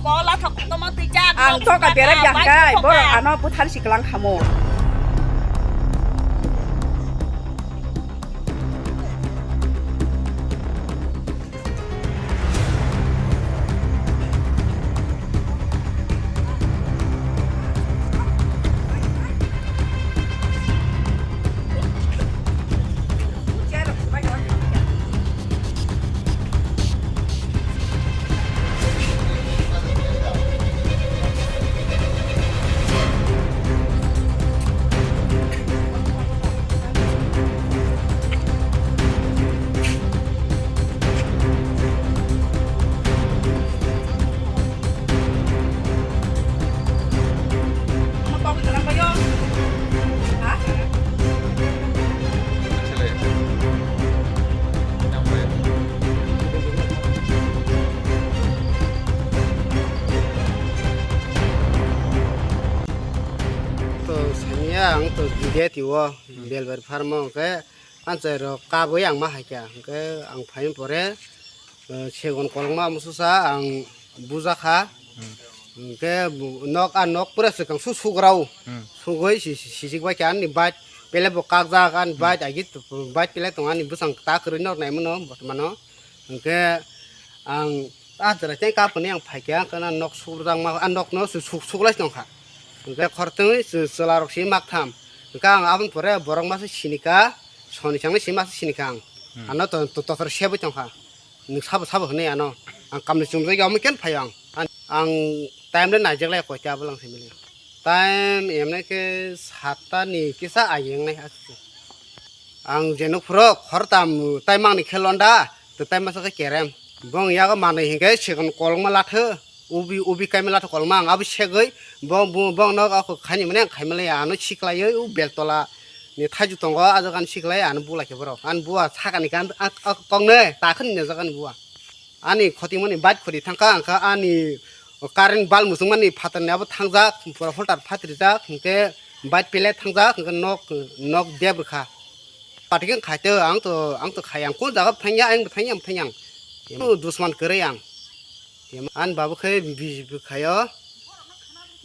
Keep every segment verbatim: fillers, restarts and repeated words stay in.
Kola thok tongma twi jak. Ang nok toka suka berak ka, yang bike kai, suka borok ka. Ano buthar siklang khamo. To samiya ang to gate o belbari farmo ke. Anchai rok kabui ang ma hai kha, hwnkhe ang phaiyung pore, eh, segon kolokma mususa ang buja kha. Hmm. Hwnkhe bu-, nok, a nok pura swkang su sugrao. Hmm. Sugui si-, si-, sijik bai kha ani bike pele bo kakjak, ani Hmm. bike agi tu-, bike pele tongo ani bwsang ta kwrwi nok naimano bortomano. Hwnkhe ang Ah, chwrai tei kapuni ang phaikha, kana nok sukrwjakma, ah, nokno su-, suk-, suklai tongkha. Hwnkhe khortwi chw-, chwlarok si maktham. Hwnkhe ang aboni pore borok masa sinika, soni changni si masa sinika ang. Hmm. Ano to-, to-, totor sebwi tongkha. Nwng sabo sabo hwnwi ano. Ang kamni chumjagwi omo ken phaio ang. Ang, ang time le naijaklai koita abolang se mili. Time emne khe satta ni kisa ayeng nai aswk. Ang je nuk phuru khortam tai mangni khe londa, to tai masa khe kerem. Bong yago manwi hinkhe second kolokma latho, ubi, ubi kaima latho kolokma ang abo segwi, bo, bo, bong nok ako khaini mane ang khaima laya, ano siklaiwi u beltola ni thaijuk tongo, a jaga ni siklai ano bulai khe borok. Ani bua sakani kan a, a, koknwi takhwni ni jaga ni bua. Ani khotimani bike khori thangkha, ang kha ani current bal muchungmani phatarni abo thangjak, pura holter phatrijak, hinkhe bike pele thangjak, hinkhe nok, nok deb rwkha. Patikhe khai to, ang to, ang to khai, ang kun jaga thangya, ang thangya, ang thangya. Emo dusman kwrwi ang. Emo ani babu khe B J P khaio,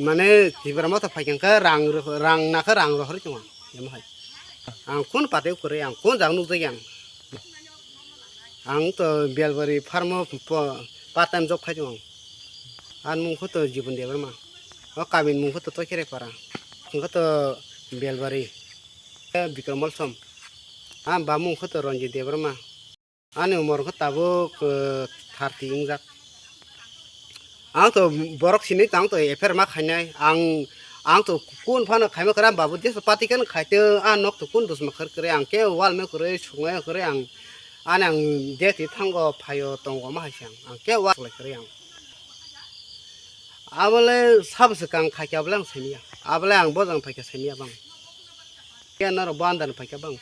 mane Tipra Motha phaikhe rang, rang nakhe rang rohorwi tongo. Emo hai. Ang kun pate kwrwi, ang kun jaga nukjagya ang. Ang to Belbari farm o po-, part time job khai tongo. Ani mung khe to Jibon Debbarma. O kamini mung khe to Toikherai para. Ang khe to Belbari. Bikram Molsom. Ani bamung khe to Ranjit Debbarma. Ani umor khe tabuk, eh, thirty wngjak. Ang to borok sini tang to F I R ma khainai. Ang, ang to kun phano khaima kwrwi, ang babu desh pati kan khaite, a nok to kun dusma khar kwrwi, ang ke wal me kwrwi, sungma kwrwi, ang, ani ang deti thango phaio tongo ma hai se ang, ang ke wal lai kwrwi ang. Abole sabo se kang khaikya abole ang samiya. Abole ang bojang phaikya samiya bang. Ke naro bo andar phaikya bang.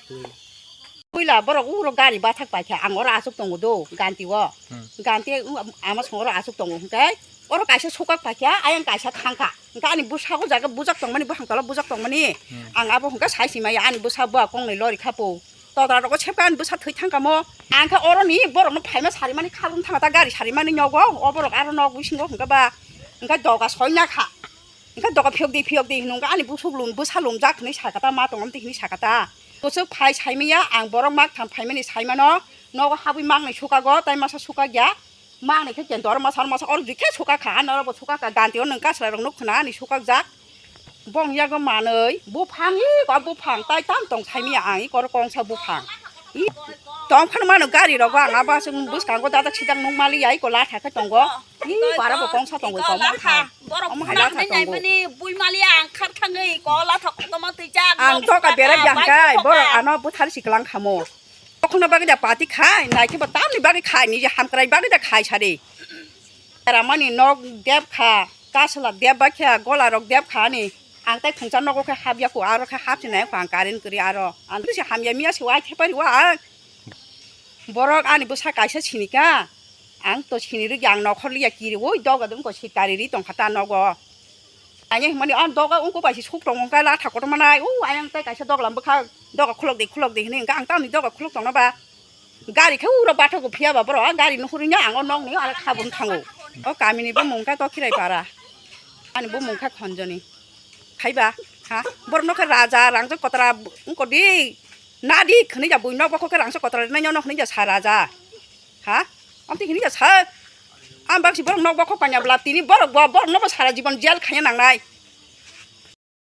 Puila borok uro gari bathak paikha, ang oro aswk tongo do, ganti o. Hmm. Ganti u-, ama song oro aswk tongo, hwnkhe oro kaisa sokak paikha, ayang kaisa thangkha. Hwnkhe ani bwsa o jaga bujak tongmani, bwkhang tola bujak tongmani, Hmm. ang abo hwnkhe sai simaya, ani bwsa bua kongnwi lori kha po. Todra rogo sepha ani bwsa thwi thangkha mo. Ang khe oroni borokno phaima sarimani khalung thangkha ta, gari sarimani nogo, o borok aro nok bisingo hwnkhe ba, hwnkhe doga soi nakha. Hwnkhe doga phiyok di, phiyok di hinwi hwnkhe ani bwswk lum, bwsa lumjak hinwi sakha ta, ma tongmani hinwi sakha ta. Bwswk phai saimanya, ang borok maktham phaimani saimano, nogo habwi maknwi sukago, tai masa sukakya. Maknwi khe kento oro masa, oro masa, oro jikhe sukakha, ano oro bo sukakha, ganti o nwng kasla rok nuk khna ani sukakjak. Bong yago manwi, buphang iko buphang, tai tam tong saimanya ang iko oro kongsa buphang. I, tong phano mano gari rogo ang abo aswk bwskango dadak sidak nuk maliya iko latha khe tongo. Ih, bara bo kongsa tongwi tongma hai. Borok omo hai latha tongo. Mani bui maliya ang khar thangwi ko latha koktoma twi jak. Ang doka berak yang kai, borok ano buthar siklang khamo. Kokhno bagwi da pati khai, nai khe bo tamni bagwi khai, ni je hamkrai bagwi da khai sari. Ramani nok deb kha, kasla deb ba khe, gola rok deb kha ni. Ang tai khungsa nogo khe hap ya kho, aro khe hap sinai kho ang current kwrwi aro. Ang bisi hamya miya se wai thepari wa ang. Borok ani bwsa kaisa sinika. Ang to sini rwgya, ang nokhor liya kiri, oi doga dum ko sikari ri tongkha ta nogo. Ani himani ang doga ungko bai si suk tongo, wngkha latha kotor manai, u ayang tai kaisa doglam bwkha, doga khulok di, khulok di hinwi, wngkha ang tamni doga khulok tongno ba. Gari khe uro bathok phiya ba borok, gari nuhurwi no ang o nokni aro khabun thango. O kamini bumung khe Kokhirai para. Ani bumung khe Khonjoni. Khaiba, ha? Borok no khe raja, rangchak kotora wngkha di. Nadi khwnwi ja bui nok bokhok khe rangchak kotora rwnai no hwnwi ja sa raja. Ha? Amtwi hwnwi ja sa. Ang baksa borok nok bokhok panya bla tini borok bo, borok no bo sara jibon jail khanya nangnai.